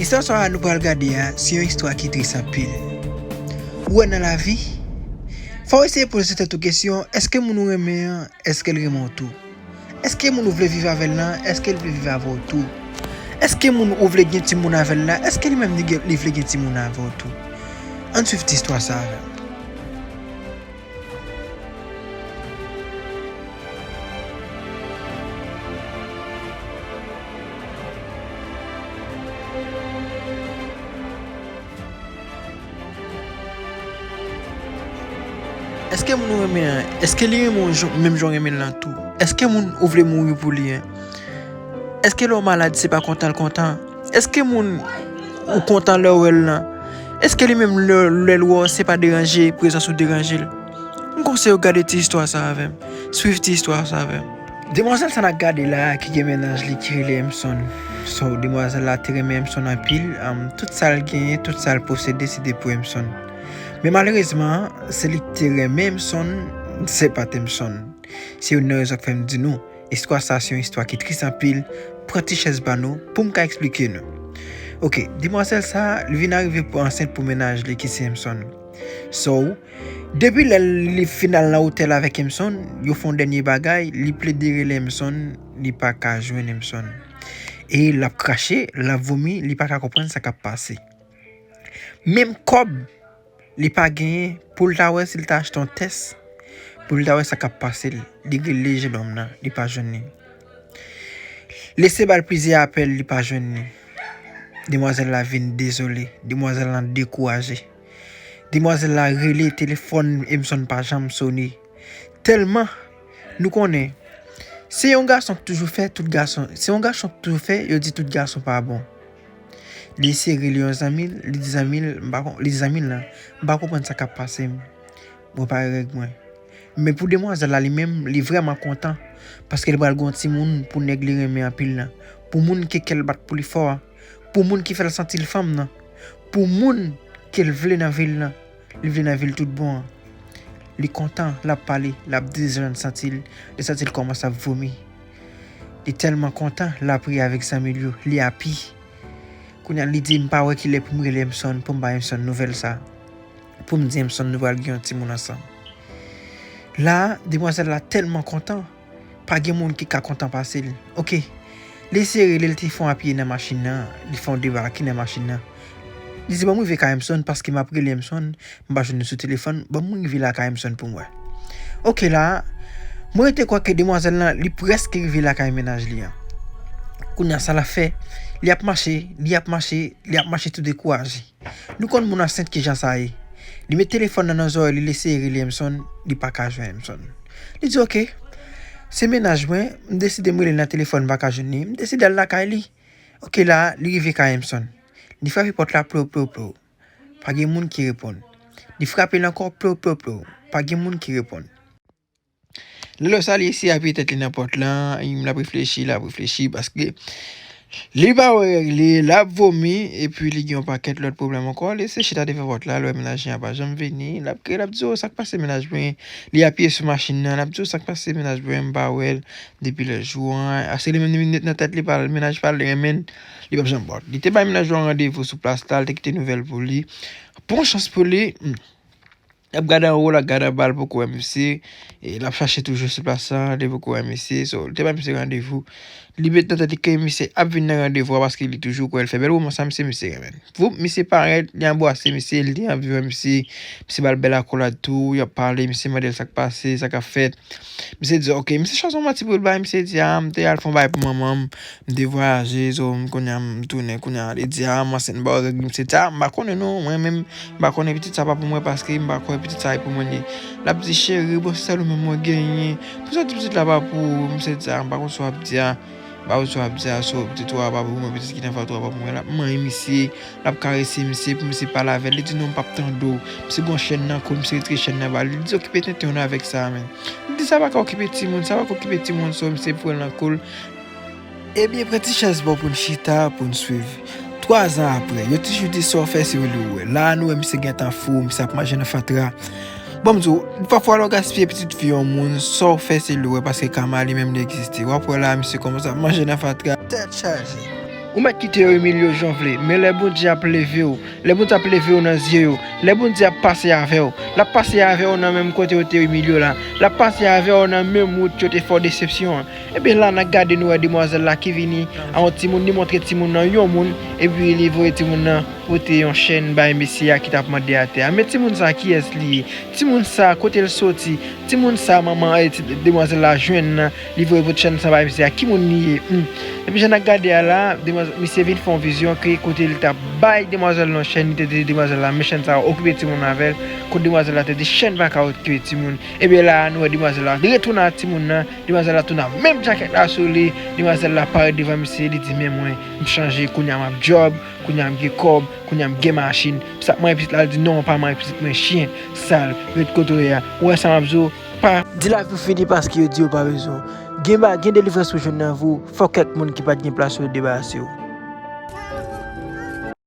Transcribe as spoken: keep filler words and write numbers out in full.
Istwa sa a nou pral gade a, se yon istwa ki tris anpil. Ou wè nan lavi, fò w eseye poze tèt ou kesyon, èske moun ou renmen an, èske l renmen w tou? Èske moun ou vle viv avè l lan, èske l vle viv avè w tou? Èske moun ou vle gen timoun avè l la, èske li menm li gen, li vle gen timoun avè w tou? Ann swiv ti istwa sa avè m. Èske moun ou renmen an, èske li renmen w jan, menm jan w renmen l lan tou? Èske moun ou vle mouri pou li an? Èske lè w malad, se pa kontan l kontan? Èske moun ou kontan lè w wè l lan, èske li menm lè, lè l wè w, se pa deranje, prezans ou deranje l? M konseye w gade ti istwa sa avè m. Swiv ti istwa sa avè m. Demwazèl sa n ap gade la a ki gen mennaj li ki rele Emson. So, demwazèl la te renmen Emson anpil, um, tout sa l genyen, tout sa l posede, se te pou Emson. Men malerezman, se li ki te renmen Emson, se pa t Emson. Se youn nan rezon k fè m di nou, istwa sa se yon istwa ki tris anpil, pran ti chèz ba nou pou m ka eksplike nou. Oke, demwazèl sa, li vin arive pou ansent pou mennaj li ki se Emson. So, depi lè li fin al nan otèl avèk Emson, yo fè yon dènye bagay, li plede rele Emson, li pa ka jwenn Emson. E l ap krache, l ap vomi, li pa ka konprann sa k ap pase. Menm kòb li pa genyen pou l ta wè si l ta achte yon tès, pou l ta wè sa k ap pase l. Li rele jennonm nan, li pa jwenn li. L eseye ba l plizyè apèl, li pa jwenn li. Demwazèl la vin dezole, demwazèl la dekouraje. Demwazèl la rele, telefòn Emson pa janm sone. Tèlman nou konnen, se yon gason k toujou fè tout gason, se yon gason k toujou fè, yo di tout gason pa bon. Li eseye rele yon zanmi l, li di zanmi l, m pa kon-, li di zanmi l lan, "M pa konprann sa k ap pase m. Mwen pa gen règ mwen." Men pou demwazèl la li menm, li vrèman kontan, paske li pral gen yon timoun pou nèg li renmen anpil lan, pou moun ke kè l bat pou li fò a, pou moun ki fè l santi l fanm nan, pou moun ke l vle nan vi l lan. Li vle nan vi l tout bon an. Li kontan, l ap pale, l ap di jan l santi l, li santi l kòmanse ap vomi. Li tèlman kontan, l ap ri avèk zanmi l yo, li api. Kounye a, li di, "M pa wè kilè pou m rele Emson, pou m bay Emson nouvèl sa. Pou m di Emson nou pral gen yon timoun ansanm." La, demwazèl la tèlman kontan, pa gen moun ki ka kontan pase l. Oke. Li eseye rele l, te fè yon apiye nan machin nan, li fè yon debake nan machin nan. Li di, "Ban m rive kay Emson, paske m ap rele Emson, m pa jwenn li sou telefòn, ban m rive lakay Emson pou m wè." Oke la, mwen rete kwè ke demwazèl lan, li prèske rive lakay mennaj li an. Kounye a sa l ap fè, li ap mache, li ap mache, li ap mache tou dekouraje. Nou konn moun ansent kijan sa ye. Li met telefòn nan nan zòrèy li, li eseye rele Emson, li pa ka jwenn Emson. Li di, "Oke, se mennaj mwen, m deside m rele l nan telefòn, m pa ka jwenn li, m deside al lakay li." Oke la, li rive kay Emson. Li frape pòt la, plow, plow, plow. Pa gen moun ki reponn. Li frape l ankò, plow, plow, plow. Pa gen moun ki reponn. Lè sa, li eseye apiye tèt li nan pòt lan, l ap reflechi, l ap reflechi, paske li pa wè règ li, l ap vomi, epi li gen yon pakèt lòt pwoblèm ankò. Li eseye chita devan pòt la, l wè mennaj li an pa janm vini, l ap kriye, l ap di, "O, sa k pase mennaj mwen?" Li apiye sou machin nan, l ap di, "O, sa k pase mennaj mwen? M pa wè l depi lòt jou an." Ase li menm li met nan tèt li, pa, mennaj pa l renmen l, li p ap janm wè l. Li te bay mennaj yo yon randevou sou plas la, li te kite nouvèl pou li. Bon chans pou li, hmm, l ap gade anwo, l ap gade anba, l poko wè misye. E l ap chache toujou sou plas la, li poko wè misye. So, li te bay misye randevou. Li met nan tèt li ke misye ap vin nan randevou a paske li toujou kwè l fè bèl woman sa, misye, misye renmen l. Voup, misye parèt, li anbrase misye, li te anvi wè misye. Misye ba l bèl akolad tou, y ap pale, misye mande l sa k pase, sa k ap fèt. Misye di, oke, misye chwazi yon manti pou l bay, misye di, a, m te al fè yon bagay pou manman m, m te vwayaje, so, m, kounye a, m tounen, kounye a, li di, a, m ansent, m pa wè règ, misye di, a, m pa konnen non, mwen menm, m pa konnen pitit sa pa pou mwen paske m pa kwè pitit sa e pou mwen li ye. L ap di, cheri, bon, se sèl ou menm mwen genyen. Pou sa w di pitit la pa pou ou, misye di, a, m pa konn sa w ap di a. M pa konn sa w ap di a, so, pitit ou a pa pou mwen, pitit ki nan vant ou a pa pou mwen. L ap manyen misye, l ap karese misye, pou misye pale avè l. Li di, non, m p ap tande w. Misye gen yon chèn nan kou l, misye retire chèn nan ba li. Li di, okipe tenten w nan avèk sa a, menm. Li di, sa pa ka okipe timoun, sa pa ka okipe timoun, so, misye pran l nan kou l. Ebyen, pran ti chèz ba w pou n chita, pou n swiv. Twa zan apre, yo toujou di sa w fè se li w wè. La a nou wè misye gentan fou, misye ap manje nan fatra. Bon, m di w, pafwa lè w gaspiye pitit fi yon moun, sa w fè se li w wè, paske kama li menm li egziste. W ap wè la, misye kòmanse ap manje nan fatra. Tèt chaje. Ou mèt kite yo imilye w jan w vle, men lè Bondye ap leve w, lè Bondye ap leve w nan zye yo, lè Bondye ap pase avè w, l ap pase avè w nan menm kote yo te imilye w la, l ap pase avè w nan menm wout yo te fè w desepsyon an. Ebyen la, n ap gade, nou wè demwazèl la ki vini a yon timoun, li montre timoun nan yon moun, epi li voye timoun nan pote yon chèn bay mesye a ki t ap mande atè a. Men timoun sa, kiyès li ye? Timoun sa, kote l soti? Timoun sa, manman, eh, ti, demwazèl la jwenn nan, li voye pote chèn sa bay mesye a. Ki moun li ye? Hmm. Epi jan n ap gade a la, demwazèl, misye vin fè yon vizyon ke kote li t ap bay demwazèl lan chèn, li te di demwazèl la, men chèn sa okipe timoun avè l, kote demwazèl la te di chèn pa ka okipe timoun. Ebyen la, nou wè demwazèl la retounen a timoun nan, demwazèl la tounen a menm djakèt la sou li, demwazèl la parèt devan misye, li di, men mwen, m chanje, kounye a m ap djòb, kounye a m gen kòb, kounye a m gen machin, m sa ap manyen pitit la, li di, non, pa manyen pitit mwen, chyen sal, ret kote w ye a, ou wè sa m ap di w, pa di lavi w fini paske yo di yo pa bezwen w. Gen ba, gen delivrans pou jwenn nan vi w, fòk kèk moun ki pa t gen plas yo debarase yo.